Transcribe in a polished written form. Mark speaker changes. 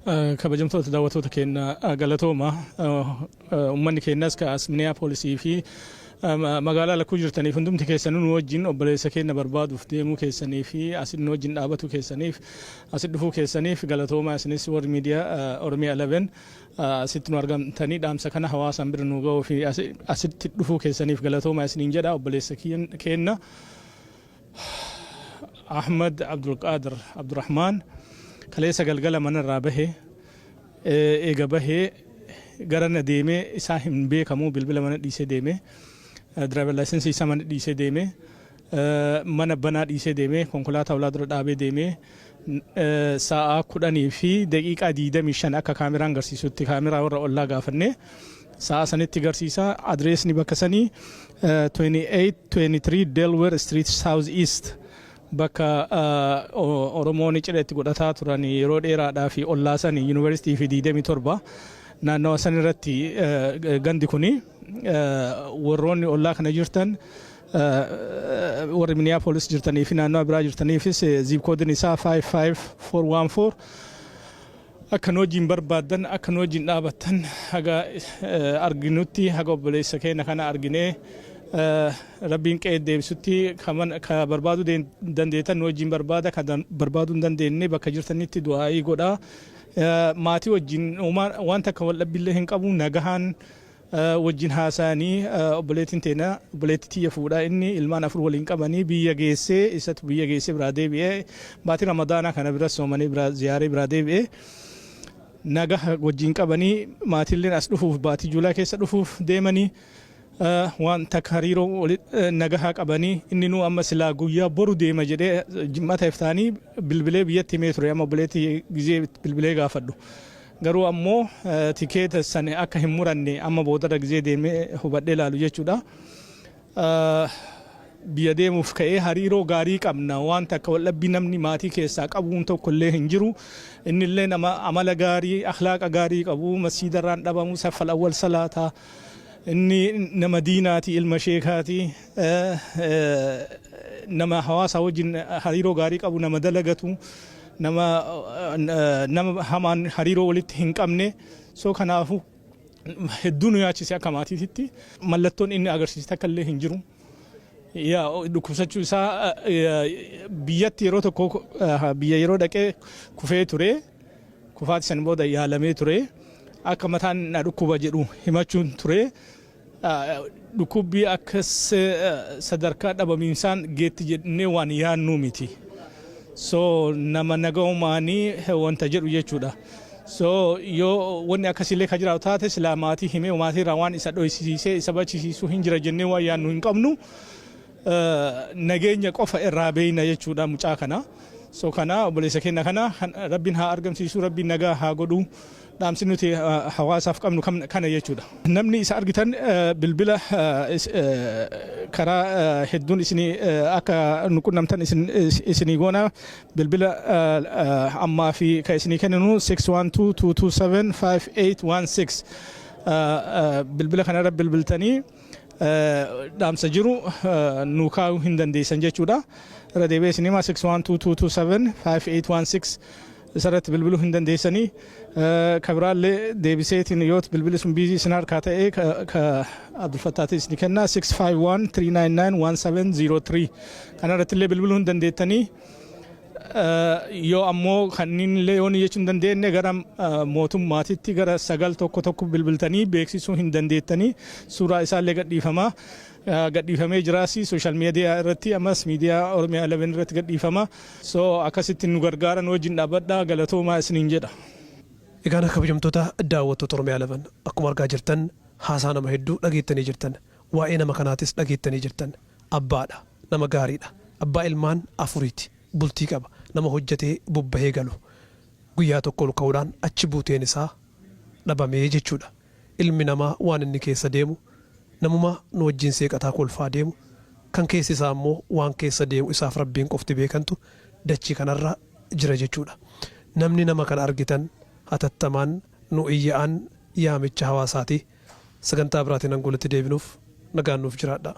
Speaker 1: Kabajamtoota daawwattoota keenya, galatooma. Uummanni keenyas ka as Minneapolisii fi magaalaa lakkuu jirtaniif hundumti keessanuu nu wajjin obboleessa keenya barbaaduuf deemuu keessanii fi asit nu wajjin dhaabatu keessaniif, asit dhufuu keessaniif galatooma. Isinis warri miidiyaa Oromiyaa 11 asitti nu argamtanii dhaamsa kana hawaasaan bira nu ga'uu fi asitti dhufuu keessaniif galatooma isiniin jedha. Obboleessa keenya Ahmad Abdulqaadir Abdurrahmaan kaleessa galgala manarraa bahe. Eega bahee gara na deemee isaa hin beekamu. Bilbila mana dhiisee deeme, driver license isaa mana dhiisee deeme, mana banaa dhiisee deeme, konkolaataa ulaa dura dhaabee deeme. Sa'a 10:25 akka kaameraan garsiisutti, kaameraa warra ollaa gaafannee sa'a sanitti garsiisa. Adreesni bakka sanii 2823 Delaware Street South East, bakka Oromoon cidha itti godhataa turan yeroo dheeraadhaa fi ollaa sanii yuunivarsiitii fi 27 naannawa san irratti gandi kuni. Warroonni ollaa kana jirtan, warri Minneapolis jirtanii fi naannawa biraa jirtaniifis, zip code isaa 55414. Akka nu wajjin barbaaddan, akka nu wajjin dhaabattan, haga arginutti, haga obboleessa keenya kana arginee Rabbiin qe'ee deebisutti, ka barbaaduu dandeettan nu wajjin barbaada, ka barbaaduu hin dandeenye bakka jirtanitti du'aa'ii godhaa. Maatii wajjin waan takka wal dhabbillee hin qabu, nagahaan wajjin haasa'anii. Obboleettiin teena, obboleettii tiyya fuudhaa, inni ilmaan afur waliin qabanii biyya geessee, isatu biyya geessee biraa deebi'ee, baatii Ramadaanaa kana bira soomanii biraa ziyaaree biraa deebi'ee, nagaha wajjin qabanii. Maatiilleen as dhufuuf baatii Juulaa keessa dhufuuf deemanii, waan takka hariiroo nagahaa qabanii. Inni nuu amma silaa guyyaa boru deema jedhee jimmata iftaanii bilbilee biyyatti himee ture. Amma obboleettii gizee bilbilee gaafadhu garuu ammoo tikeeta sani akka hin muranne amma boodarra gizee deemee hubadhee ilaalu jechuudha. Biyya deemuuf ka'ee hariiroo gaarii qabna, waan takka waldhabbii namni maatii keessaa qabuun tokko illee hin jiru. Inni illee nama amala gaarii, akhlaaqa gaarii qabu, masjiidarraan dhabamu, saffal awwal salaataa. Inni nama diinaati, ilma sheekaati, nama hawaasa wajjin hariiroo gaarii qabu, nama dalagatu, nama hamaan hariiroo walitti hin qabne. So kanaafu hedduu nu yaachise akka maatiititti. Mallattoon inni agarsiise takka illee hin jiru. Yaa dhukkubsachuu isaa biyyatti yeroo tokko biyya yeroo dhaqee kufee ture. Kufaati san booda yaalamee ture. Akka mataan na dhukkuba jedhu himachuun ture. Dhukkubbii akkas sadarkaa dhabamiinsaan geetti jennee waan yaannuu miti. So nama naga'umaanii wanta jedhu jechuudha. So yoo wanni akkasillee ka jiraatu taate, silaa maatii himee maatii irraa waan isa dhoysisiisee isa bachisiisuu hin jira jennee waan yaannu hin qabnu. Nageenya qofa irraa beeyna jechuudha mucaa kana. So kana obboleessa keenya kana Rabbiin haa argamsiisu, Rabbiin nagaa haa godhu. Dhaamsi nuti hawaasaaf qabnu kana jechuudha. Namni isa argitan bilbila karaa hedduun isinii akka nu qunnamtan isinii goona. Bilbila ammaa fi ka isinii kenninu 612-227-5816. Bilbila kanarra bilbiltanii dhaamsa jiru nu kaa'uu hin dandeessan jechuudha. Irra deebi'ee isin himaa, 612-227-5816 isarratti bilbiluu hin dandeessanii. Ka biraallee deebiseetiin yoo bilbilli sun busy isin harkaa ta'e, ka Abdulfattaatii isin kenna, 651 399 1703, kanarratti illee bilbiluu hin dandeettanii. Yoo ammoo kanneen illee yoo jechuu hin dandeenye, gara mootummaatitti gara 911 bilbiltanii beeksisuu hin dandeettanii. Suuraa isaallee gadhiifama. Gadhiifamee jiraas social media irratti, ammas miidiyaa Oromiyaa 11 irratti gadhiifama. So akkasitti nu gargaaran wajjin dhaabbadhaa, galatoomaa isiniin jedha.
Speaker 2: Egaan kabajamtoota daawwattoota Oromiyaa 11, akkuma argaa jirtan haasaa nama hedduu dhageettanii jirtan, waa'ee nama kanaatis dhageettanii jirtan. Abbaadha, nama gaariidha, abbaa ilmaan afuriiti, bultii qaba, nama hojjetee bobbahee galu. Guyyaa tokko ol ka'uudhaan achi buuteen isaa dhabamee jechuudha. Ilmi namaa waan inni keessa deemu, namuma nu wajjin seeqataa kolfaa deemu kan keessi isaa immoo waan keessa deemu isaaf Rabbiin qofti beekantu dachii kanarra jira jechuudha. Namni nama kana argitan hatattamaan nu iyya'aan yaamicha hawaasaati. Sagantaa biraatiin hanga walitti deebinuuf nagaan nuuf jiraadha.